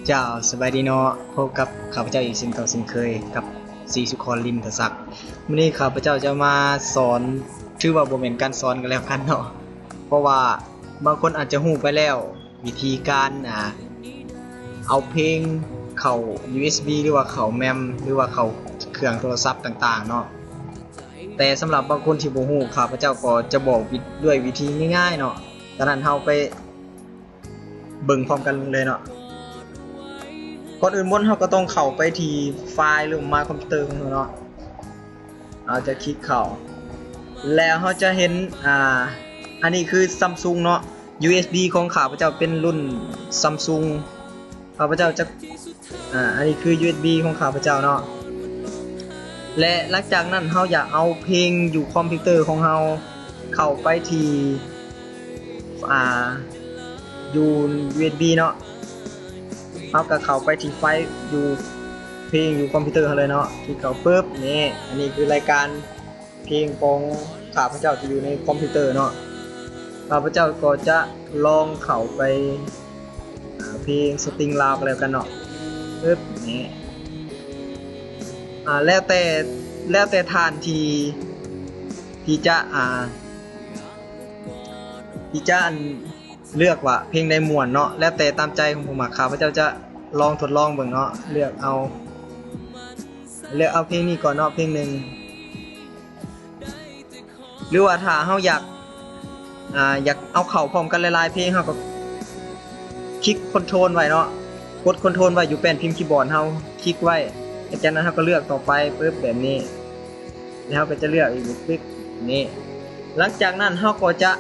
ເຈົ້າ ສະບາຍດີເນາະ, ພົບກັບຂ້າພະເຈົ້າອີກເຊັ່ນເກົ່າເຊັ່ນເຄີຍ ກັບ ສີສຸຂອນ ລິມທະສັກ. ມື້ນີ້ຂ້າພະເຈົ້າຈະມາສອນ ຖືວ່າບໍ່ແມ່ນການສອນກໍແລ້ວກັນເນາະ, ເພາະວ່າບາງຄົນອາດຈະຮູ້ໄປແລ້ວ ວິທີການ ອ່າ ເອົາເພງເຂົ້າ ຢູເອັສບີ ຫຼືວ່າເຂົ້າແມັມ ຫຼືວ່າເຂົ້າເຄື່ອງໂທລະສັບຕ່າງໆເນາະ. ແຕ່ສຳລັບບາງຄົນທີ່ບໍ່ຮູ້ ຂ້າພະເຈົ້າກໍຈະບອກວິ ດ້ວຍວິທີງ່າຍໆເນາະ. ສະນັ້ນເຮົາໄປເບິ່ງພ້ອມກັນເລີຍເນາະ. ກ່ອນອື່ນໝົດເຮົາກໍຕ້ອງເຂົ້າໄປທີ່ໄຟລ໌ ຫຼື ມາຍຄອມພິວເຕີຂອງເຮົາເນາະ. ເຮົາຈະຄລິກເຂົ້າ ແລ້ວເຮົາຈະເຫັນ ອ່າ ອັນນີ້ຄື Samsung ເນາະ. ຢູເອັສບີ ຂອງຂ້າພະເຈົ້າເປັນລຸ້ນ Samsung. ຂ້າພະເຈົ້າຈະ ອ່າ ອັນນີ້ຄື ຢູເອັສບີ ຂອງຂ້າພະເຈົ້າເນາະ. ແລະ ຫຼັງຈາກນັ້ນເຮົາຢາກເອົາເພງຢູ່ຄອມພິວເຕີຂອງເຮົາເຂົ້າໄປທີ່ ອ່າ ຢູ່ ຢູເອັສບີ ເນາະ. ເຮົາກໍເຂົ້າໄປທີ່ໄຟລ໌ຢູ່ ເພງຢູ່ຄອມພິວເຕີເຮົາເລີຍເນາະ. ຄລິກເຂົ້າປຶບ ນີ້ ອັນນີ້ຄືລາຍການເພງຂອງຂ້າພະເຈົ້າທີ່ຢູ່ໃນຄອມພິວເຕີເນາະ. ຂ້າພະເຈົ້າກໍຈະລອງເຂົ້າໄປ ອ່າ ເພງ String Love ກໍແລ້ວກັນເນາະ. ປຶບ ນີ້ ອ່າ ແລ້ວແຕ່ ແລ້ວແຕ່ທ່ານທີ່ ທີ່ຈະ ອ່າ ທີ່ຈະ ອັນ ເລືອກວ່າເພງໃດມ່ວນເນາະ, ແລ້ວແຕ່ຕາມໃຈຂອງຜູ້ມັກ. ຂ້າພະເຈົ້າຈະລອງທົດລອງເບິ່ງເນາະ, ເລືອກເອົາ ເລືອກເອົາເພງນີ້ກ່ອນເນາະ ເພງໜຶ່ງ. ຫຼືວ່າຖ້າເຮົາຢາກ ອ່າ ຢາກເອົາເຂົ້າພ້ອມກັນຫຼາຍໆເພງ ເຮົາກໍຄລິກ Ctrl ໄວ້ເນາະ, ກົດ Ctrl ໄວ້ຢູ່ແປ້ນພິມຄີບອດເຮົາ ຄລິກໄວ້. ຫຼັງຈາກນັ້ນເຮົາກໍເລືອກຕໍ່ໄປ ປຶບ ແບບນີ້ ແລ້ວເຮົາກໍຈະເລືອກອີກ ປຶບ ນີ້. ຫຼັງຈາກນັ້ນເຮົາກໍຈະ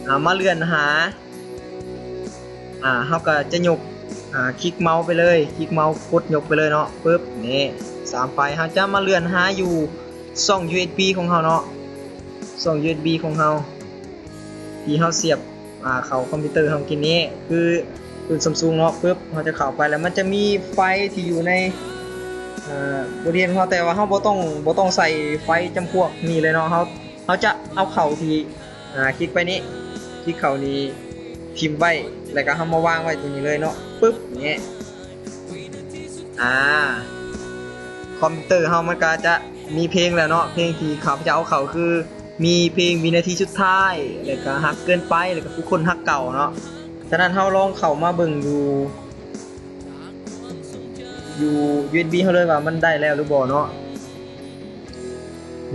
ອ່າ ມາເລື່ອນຫາ ອ່າ ເຮົາກໍຈະຍົກ ອ່າ ຄລິກເມົາໄປເລີຍ, ຄລິກເມົາກົດຍົກໄປເລີຍເນາະ. ປຶບ ນີ້ ສາມໄຟລ໌ ເຮົາຈະມາເລື່ອນຫາຢູ່ຊ່ອງ ຢູເອັສບີ ຂອງເຮົາເນາະ, ຊ່ອງ ຢູເອັສບີ ຂອງເຮົາ ທີ່ເຮົາສຽບ ອ່າ ເຂົ້າຄອມພິວເຕີເຮົາກີ້ນີ້ ຄື ຄື Samsung ເນາະ. ປຶບ ເຮົາຈະເຂົ້າໄປ ແລ້ວມັນຈະມີໄຟລ໌ທີ່ຢູ່ໃນ ເອີ ບົດຮຽນຂອງເຮົາ, ແຕ່ວ່າເຮົາບໍ່ຕ້ອງ ບໍ່ຕ້ອງໃສ່ໄຟລ໌ຈຳພວກນີ້ເລີຍເນາະ. ເຮົາ ເຮົາຈະເອົາເຂົ້າທີ່ ອ່າ ຄລິກໄປນີ້ ຄລິກເຂົ້ານີ້ຖິ້ມໄວ້ ແລ້ວກໍເຮົາມາວາງໄວ້ຕົງນີ້ເລີຍເນາະ. ປຶບ ນີ້ ອ່າ ຄອມພິວເຕີເຮົາມັນກໍຈະມີເພງແລ້ວເນາະ. ເພງທີ່ຂ້າພະເຈົ້າເອົາເຂົ້າຄືມີເພງວິນາທີສຸດທ້າຍ ແລ້ວກໍຮັກເກີນໄປ ແລ້ວກໍຜູ້ຄົນຮັກເກົ່າເນາະ. ສະນັ້ນເຮົາລອງເຂົ້າມາເບິ່ງຢູ່ ຢູ່ ຢູເອັສບີ ເຮົາເລີຍວ່າມັນໄດ້ແລ້ວຫຼືບໍ່ເນາະ.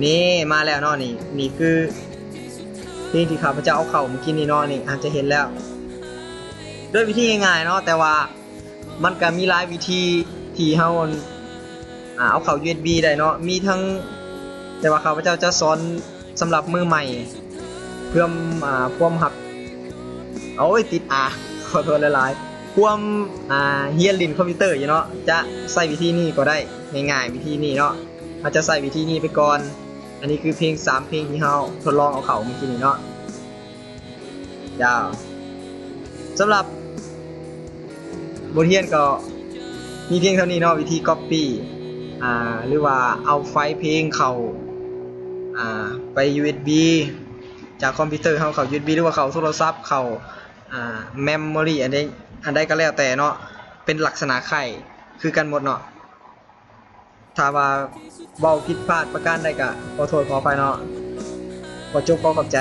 ນີ້ ມາແລ້ວເນາະ. ນີ້ ນີ້ຄືເພງທີ່ຂ້າພະເຈົ້າເອົາເຂົ້າມື້ກີ້ນີ້ເນາະ. ນີ້ ອາດຈະເຫັນແລ້ວ ດ້ວຍວິທີງ່າຍໆເນາະ, ແຕ່ວ່າມັນກໍມີຫຼາຍວິທີທີ່ເຮົາ ອ່າ ເອົາເຂົ້າ ຢູເອັສບີ ໄດ້ເນາະ. ມີທັງ ແຕ່ວ່າຂ້າພະເຈົ້າຈະສອນສຳລັບມືໃໝ່ ເພື່ອ ອ່າ ຄວາມຮັກ ໂອ້ຍ ຕິດ R ຂໍໂທດຫຼາຍໆ ຄວາມ ອ່າ ຮຽນຫຼິ້ນຄອມພິວເຕີຢູ່ເນາະ. ຈະໃຊ້ວິທີນີ້ກໍໄດ້ ງ່າຍໆ ວິທີນີ້ເນາະ. ເຮົາຈະໃຊ້ວິທີນີ້ໄປກ່ອນ. ອັນນີ້ຄືເພງສາມເພງທີ່ເຮົາທົດລອງເອົາເຂົ້າມື້ກີ້ນີ້ເນາະ. ເຈົ້າ ສຳລັບບົດຮຽນກໍມີພຽງເທົ່ານີ້ເນາະ, ວິທີ Copy ອ່າ ຫຼືວ່າເອົາໄຟລ໌ເພງເຂົ້າ ອ່າ ໄປ ຢູເອັສບີ ຈາກຄອມພິວເຕີເຮົາເຂົ້າ ຢູເອັສບີ ຫຼືວ່າເຂົ້າໂທລະສັບ ເຂົ້າ ອ່າ Memory ອັນໃດ ອັນໃດກໍແລ້ວແຕ່ເນາະ, ເປັນລັກສະນະຄ້າຍຄືກັນໝົດເນາະ. ຖ້າວ່າເວົ້າຜິດພາດປະການໃດກໍຂໍໂທດຂໍອະໄພເນາະ. ຂໍຈົບ ຂໍຂອບໃຈ.